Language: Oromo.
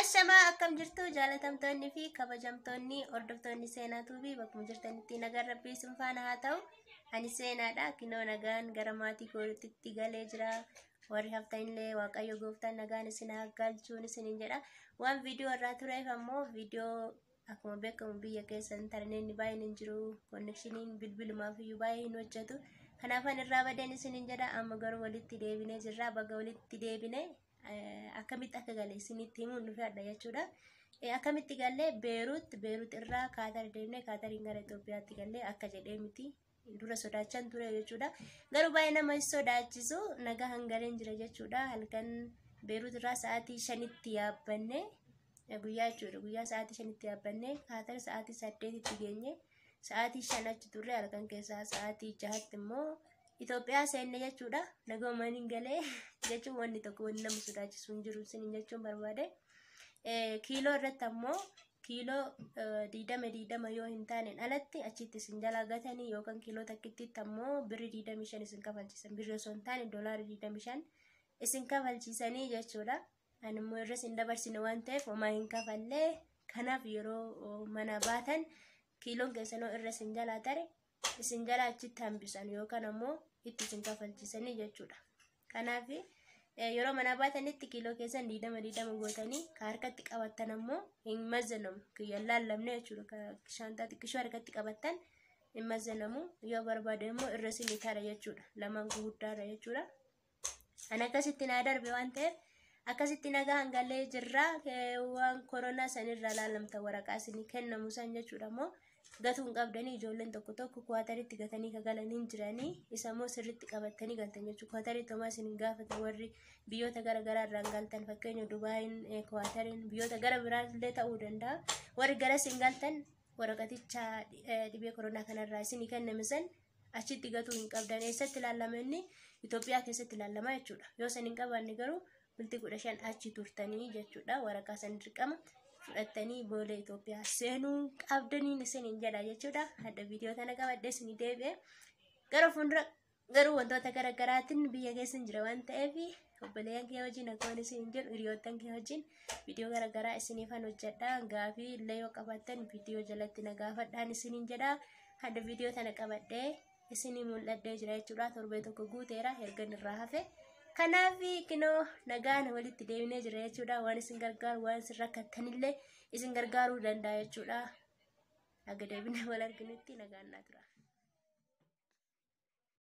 Ashamaa akkam jirtu jaalatamtoonni fi kabajamtoonni hordoftoonni Seenaa Tuubii bakkuma jirtanitti nagaan rabbii isin faana haa ta'u. Ani Seenaadha. Kinoo nagaan gara maatii kootitti galee jira. Warri haftanillee Waaqayyo gooftaan nagaan isin haa galchuun isiniin jedha. Waan viidiyoo irraa tureef ammoo viidiyoo akkuma beekamu biyya keessa intarneetni baay'een hin jiru. Konnekshiniin bilbilumaaf iyyuu baay'ee hin hojjetu. Kanaafan irraa badeen isiniin jedha. Amma garuu walitti deebinee jirra. Baga walitti deebine akkamitti akka gale isinitti himuun dhufeedha jechuudha. Akkamitti gallee Beeruut, Beeruut irraa Kaatar deemnee Kaatariin gara Itoophiyaatti gallee akka jedhee miti. Dura sodaachan ture jechuudha. Garuu baay'ee nama hin sodaachisu nagaa hangaleen jira jechuudha. Halkan Beeruut irraa sa'aatii 5tti yaabbanne guyyaa jechuudha. Guyyaa sa'aatii 5tti yaabbanne Kaatar sa'aatii 8tti geenye. Sa'aatii 5 achi turre halkan keessaa sa'aatii 6tti immoo Itoophiyaa seenne jechuudha. Nagoomaan hin galee jechuun wanni tokko wanni nama sodaachisu hin jiru isiniin jechuun barbaade. Kiiloo irratti ammoo kiiloo 20 20 yoo hin taaneen alatti achitti isin jalaa gatanii yookaan kiiloo takkittitti ammoo birri 25 isin kafalchiisan. Birri osoo hin taane doolaarri 25 isin kafalchiisanii jechuudha. Ani immoo irras hin dabarsine waan ta'eef homaa hin kafallee. Kanaaf yeroo mana baatan kiiloon keessanoo irra isin jalaa tare isin jalaa achitti hambisan yookaan ammoo itti isin kafalchiisanii jechuudha. Kanaaf yeroo manaa baatanitti kiiloo keessan 20 20 gootanii ka harkatti qabattan ammoo hin mazanamu. Kiyyaan laallamne jechuudha. Shaantaa xiqqishoo harkatti qabattan hin mazanamu. Yoo barbaade immoo irra isin tara jechuudha. Lamaan guguddaadha jechuudha. Ani akkasitti naa darbe waan ta'eef akkasitti nagaa hangalee jirra. Waan koronaa sanirraa laalamta waraqaa isinii kennamu san jechuudha immoo gatuu hin qabdanii ijoolleen tokko tokko kuwaataritti gatanii kagalanii jiranii isa immoo sirriitti qabatanii galtan jechuudha. Kuwaataritti homaa isin gaafata warri biyyoota gara garaa irraan galtan fakkeenya Dubaayin, Kuwaatariin biyyoota gara biraallee ta'uu danda'a. Warri garas hin galtan waraqaticha dhibee koronaa kanarraa isinii kenname san achitti gatuu hin qabdan. Eessatti ilaalama inni? Itoophiyaa keessatti ilaalama jechuudha. Yoo san hin qabaanne garuu bultii 15 achi turtanii jechuudha. Waraqaa san dirqama fudhattanii booda Itoophiyaa seenuu qabdaniin isiniin jedha jechuudha. Hadda viidiyoo tana qabadhee isinii deebi'e. Gara fuuldura garuu wantoota gara garaatiin biyya keessa jira waan ta'eef obboleeyyan kee wajjin akkuma isin jedhu hiriyoottan kee wajjin viidiyoo gara garaa isiniifan hojjedha. Gaafii illee yoo qabaattan viidiyoo jalatti na gaafadhaan isiniin jedha. Hadda viidiyoo tana qabadhee isinii mul'adhee jira jechuudha. Torbee tokko guuteera ergan irraa hafe. Kanaaf kinoo nagaan walitti deebinee jira jechuudha. Waan isin gargaaru waan isin rakkattanillee isin gargaaruu danda'a jechuudha. Haga deebinee wal arginutti nagaan naa tura.